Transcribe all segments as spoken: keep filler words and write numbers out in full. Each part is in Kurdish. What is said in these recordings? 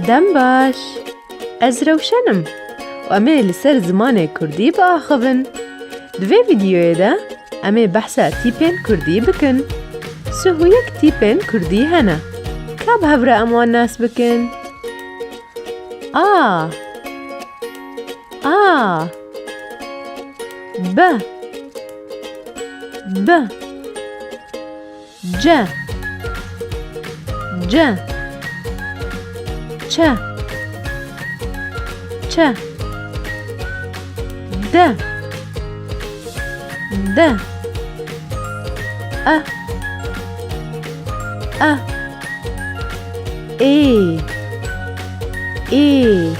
Dem baş. Ez Rewşen im û em ê li ser zimanê kurdî biaxivin. Di vê vîdeoyê de em ê behsa tîpên kurdî bikin. Sih û yek tîpên kurdî hene. Ka bi hev re em wan nas bikin? A. A. B. B. C. C. Ç. Ç. D. D. E. E. Ê. Ê.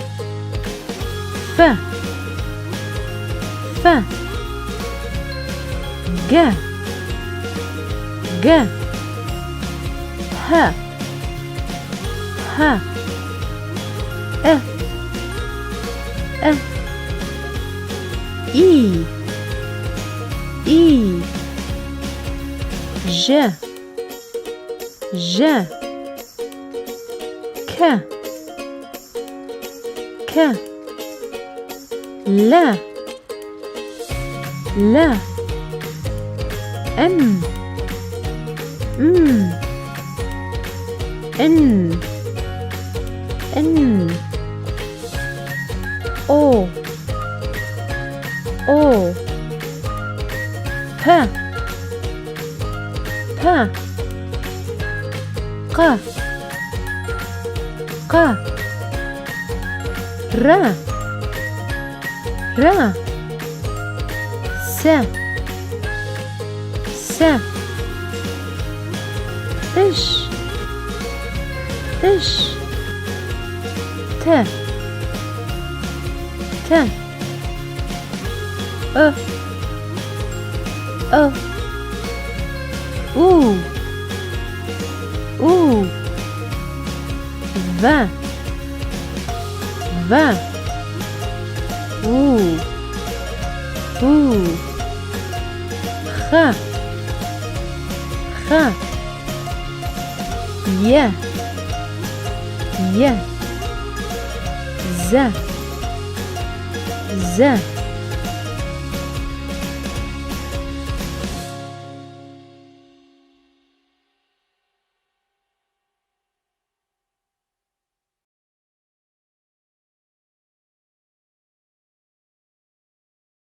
F. F. G. G. H. H. I. I. I. I. J. J. K. K. L. L. M. M. N. N. O. O. P. P. Q. Q. R. R. S. S. Tiş. Tiş. T. T. I. I. U. U. V. V. U. U. X. X. Y. Y. Z. Z.